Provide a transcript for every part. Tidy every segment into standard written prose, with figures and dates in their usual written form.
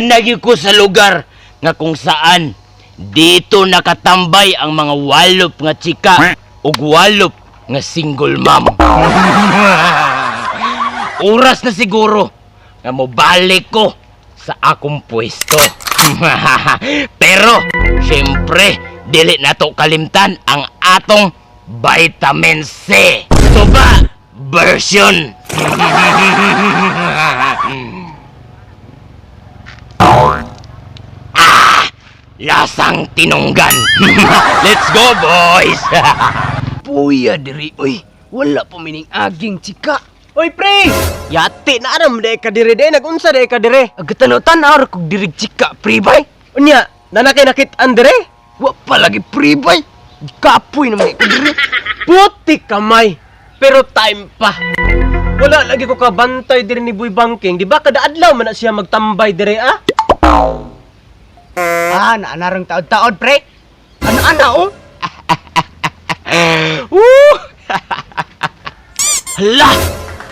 Anagi ko sa lugar nga kung saan dito nakatambay ang mga walop nga chika ug walop nga single mom. Oras na siguro nga mobalik ko sa akong pwesto. Pero, syempre, dili nato kalimtan ang atong vitamin C. Tuba version. Ah! Lasang tinunggan. Let's go, boys! Puya diri oy. Wala pa mining aging chika. Oy pre! Yati na aram de ka dire de nagunsa de ka dire. Agatan-tan kog diri chika pre bay. Unya, nanakay nakit-an dire. Wa pa lagi pre bay. Kapoy naman ka diri. Puti kamay. Pero time pa. Wala lagi ko kabantay dire ni Boy Bangking. Di ba kada adlaw man na siya magtambay dire ah? Ah, naanarang taod-taod, pre. Ano-ano, oh? Woo! Hala!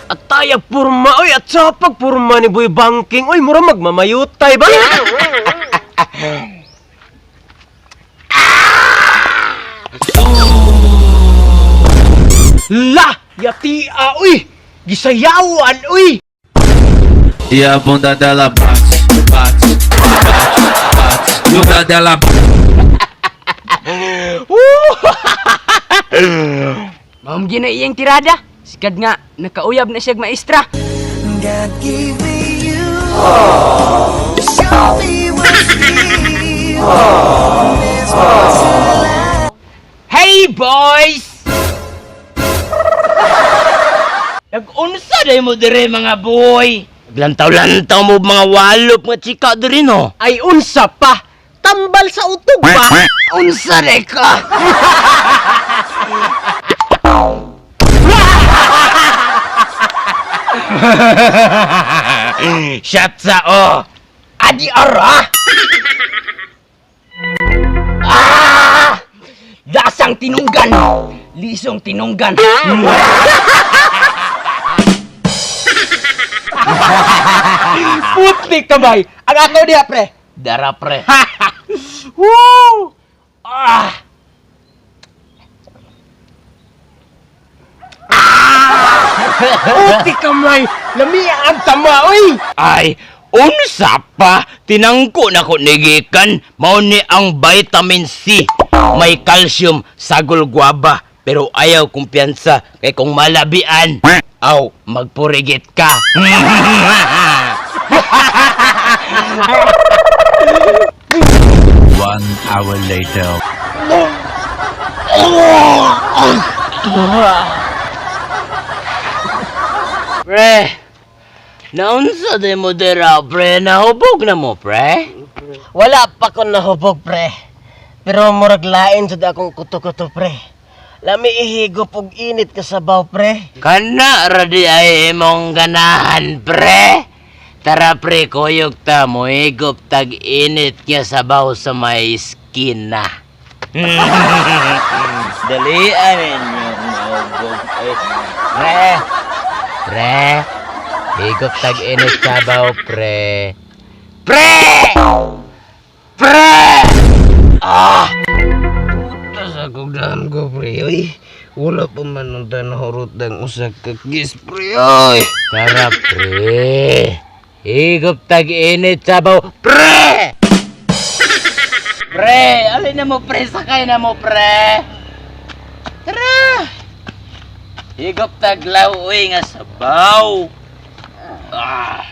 At tayag purma, oy, at sa pagpurma ni Boy Bangking, oy, mura magmamayutay ba? La! Yatia, oy! Gisayawan, oy! E a bunda dela bate, bate, bate, bate. Bunda dela Maom gina iyang tirada. Sikad nga nakauyab na siyag maestra. God gave me you. Show me what's real. There's more to life. Hey, boys! Nag-unsa day mo dire mga boy? Naglantaw-lantaw mo mga walop nga chika diri no. Ay, unsa pa! Tambal sa utog ba? Unsa day ka? Shot sa o. Adi ara. Ah! Dasang tinunggan. Lisong tinunggan. Puti kamay! Ang ako niya, pre! Dara pre. Woo! Ah! Puti kamay! Lamia ang tama, oy! Ay, unsa pa? Tinangko na ko nigikan. Mao ni ang vitamin C. May calcium, sagol guaba. Pero ayaw kumpiyansa kay kung malabian, aw, magpurigit ka. 1 hour later. Pre, naunsa di mo dira, pre? Nahubog na mo, pre? Wala pa ko nahubog, pre. Pero murag lain jud akong kuto-kuto, pre. Lami ihigop og init ka sabaw, pre. Kana radi ay imong ganahan, pre. Tara pre, kuyog ta mo higop tag init nga sabaw sa may iskina. Dali amin yung nahubog. Ay, pre, pre, higop tag init sabaw, pre. Pre! Pre! Ah! Puta sa kog ko pre oy. Wala pa man ang tanahurot ang usa ka kiss pre oy. Tara, pre. Higop tag init sabaw, pre! Pre, alin na mo, pre? Sakay na mo, pre. Tara! Higop tag uy nga sabaw. Ah.